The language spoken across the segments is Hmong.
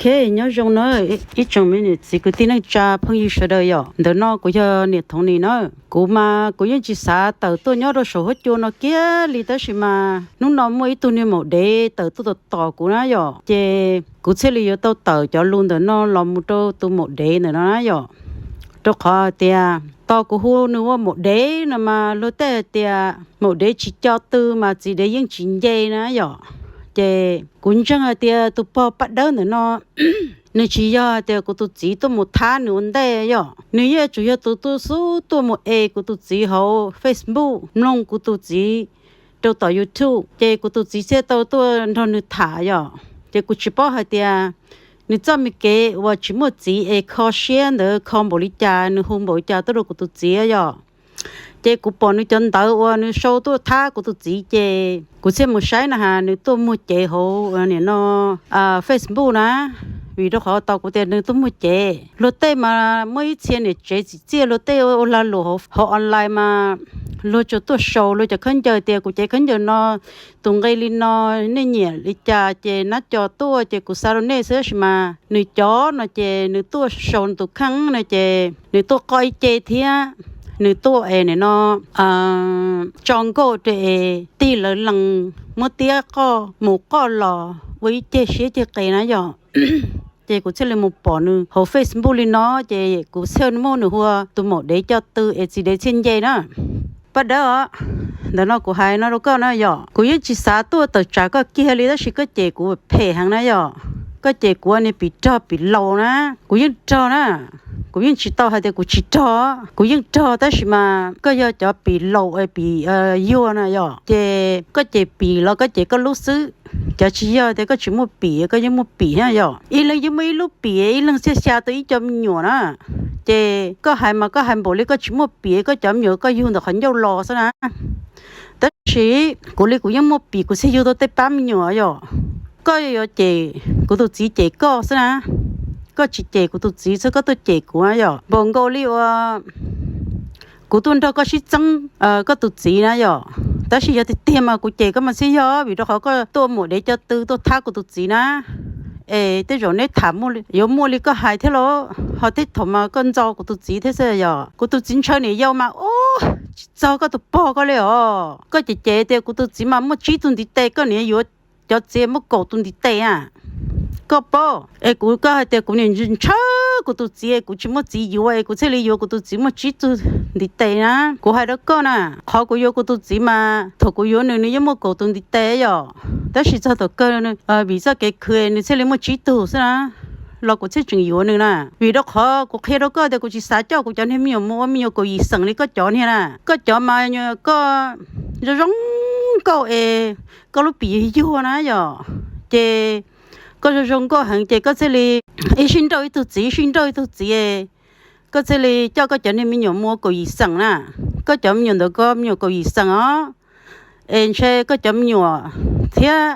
Ok, nyob zoo na ib tsoom me niam txiv kwv tij neej tsa phooj ywg sawv daws yom. Ntawm no kuv yog niam Thoov Nis na. Kuv mas kuv yeej tsis xav tawm tuaj nyob rau saum huab cua no kiag li tab sis mas hnub no muaj ib tug niag maum dev tawm tuaj tom tom kuv na yom, ces kuv thiaj li yuav tau tawm cov lus ntawm no los mus rau tus maum dev ntawm no na yom. Rau qhov hais tias tos kuv hu nws ua maum dev no mas luag tej hais tias maum dev tsis co tw mas txiv dev yeej tsis nce na yom. Ces kuv ntseeg hais tias tus pog Paj Dawb ntawm no nws tsis yog hais tias kuv tus txiv tuaj mus thab nws ua ntej yom, nws yeej tsuas yog tus tuaj xub tuaj mus es kuv tus txiv hauv Facebook, mloog kuv tus txiv rau tom YouTube, ces kuv tus txiv thiaj tau tuaj nrog nws tham yom. Ces kuv tsis paub hais tias nws txoj me kev uas tsis muaj txiv es kho siab ntawd kho npaum li cas, nws hu npaum li cas tuaj rau kuv tus txiv yom. Ces kuv pom nws cov ntawv uas nws sau tuaj thab kuv tus txiv ces kuv thiaj mus saib na has nws tuaj muag cev hauv nim no Facebook na. Vim rau qhov tau kuv tias nws tuaj muag cev, luag tej mas muaj ib txhia niam tsev txim txiaj luag tej ua lag luam hauv online mas luag tsuas tuaj sau luag cov khaub ncaws tias kuv cev khaub ncaws no tus nqe li no, nej nyiam li cas ces nab co tuaj ces kuv xa rau nej xwb tab sis mas nws cov no ces nws tuaj sau tus kheej no ces nws tuaj qoj ib ce thiab nws tuaj es nim no tso nkauj rau es tig lawv lees muab tiab qoj mus qoj los ua ib ceg siab ceg qis na yom. Ces kuv thiaj li mus pom nws hauv Facebook li no ces kuv thiaj muab nws hu ua tus maum dev co tw es txiv dev thiaj nce na. Paj Dawb os, ntawm no kuv hais no rau koj na yom, kuv yeej tsis xav tuaj tawm tsam koj kiag li tab sis koj cem kuv phem heev na yom. Koj cem kuv ua niag pim rog pim laus na, kuv yeej rog na, kuv yeej tsis tau hais tias kuv tsis rog, kuv yeej rog tab sis mas koj yog cov pim laus pim yuag na yom, ces koj cem pim los koj cem koj lub xwb. Cov tsis yog tias koj tsis muaj pim koj yeej muaj pim na yom. Ib leeg yeej muaj ib lub pim, ib leeg thiaj xya tau ib co me nyuam na. Ces koj hais mas koj hais npaum li koj tsis muaj pim, koj cov me nyuam koj yug ntawm qhov ncauj los xwb na. Tab sis kuv li kuv yeej muaj pim kuv thiaj yug tau tej pab me nyuam yom. Koj yuav cem kuv tus txiv cem koj xwb na, koj tsis cem kuv tus txiv xwb koj tuaj cem kuv yom. Npaum nkaus li uas kuv tuaj nrog koj sib txeeb koj tus txiv na yom. Tab sis yog tiag tiag mas kuv cem koj mas thiaj yog vim rau qhov koj tuaj ua maum dev co tw tuaj thab kuv tus txiv na. Es tej zaum neb tham yuav muaj li koj hais thiab lauj, ho tej thaum mas koj ntxo kuv tus txiv thiab xwb yom. Kuv tus txiv ntshaw niam yau mas ub tsis txog koj tus pog koj li os. Koj cem cem tias kuv tus txiv mas muaj tsib tug ntiv tes, koj niam yuav cov txiv muaj kaum tus ntiv tes a. Koj paub es kuv, koj hais tias kuv niam ntshaw kuv tus txiv, kuv tsis muaj txiv yuav es kuv thiaj li yuav kuv tus txiv muaj tsib tug ntiv tes na. Kuv hais rau koj na, qhov kuv yuav kuv tus txiv mas thaum kuv yuav nws nws yeej muaj kaum tus ntiv tes yom, tab sis txog thaum kawg vim txoj kev khwv nws thiaj li muaj tsib tug xwb na, los kuv thiaj tseem yuav nws na. Vim rau qhov kuv qhia rau koj tias kuv tsis xav coj kuv cov niag me nyuam mus ua me nyuam kaum yim xeem li koj cov niag na. Koj cov mas koj zoo zoo nkauj es koj lub pim yuag yuag na yom, ces koj zoo zoo nkauj heev ces koj thiaj li ib sij nrauj ib tug txiv, ib sij nrauj ib tug txiv, koj thiaj li coj koj cov niag me nyuam mus ua kaum yim xeem na. Koj cov me nyuam ntawd koj me nyuam kaum yim xeem os, es ntshe koj cov me nyuam thiab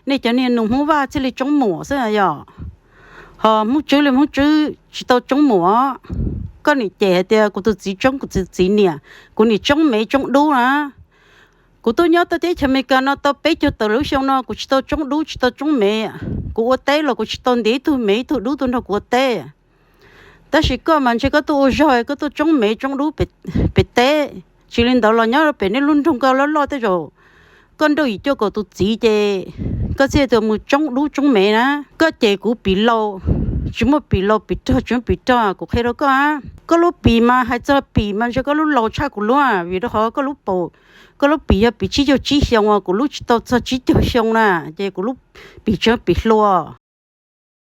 nej cov niag nus Hmoob Vaj thiaj li tsoob muam xwb yom. Ho Hmoob Tswb li Hmoob Tswb tsis tau tsoob muam. Koj nim cem hais tias kuv tus txiv tsoob kuv tus txiv niam, kuv nim tsoob mev tsoob dub na. Kuv tuaj nyob tau teb chaws Amelikas no tau peb caug tawm lub xyoo no kuv tsis tau tsoob dub tsis tau tsoob mev. Kuv ua teb los kuv tsis tau ntiav ib tug mev ib tug dub tuaj nrog kuv ua teb. Tab sis koj mas ntshe koj tuaj ua zog koj tuaj tsoob mev tsoob dub pem teb. Tsis li ntawd los nyob pem nej lub nroog koj loj loj tej zaum koj nrauj yim cuaj kaum tus txiv ces koj thiaj tuaj mus tsoob dub tsoob mev na. Koj cem kuv pim laus, tsis muaj pim laus pim rog tsis muaj pim rog, kuv qhia rau koj, koj lub pim mas hais txog pim mas ntshe koj lub laus tshaj kuv lub, vim rau qhov koj lub paum, koj lub pim yog pim tsib caug tsib xyoo, kuv lub tsis tau txog tsib caug xyoo na, ces kuv lub pim tseem pim hluas.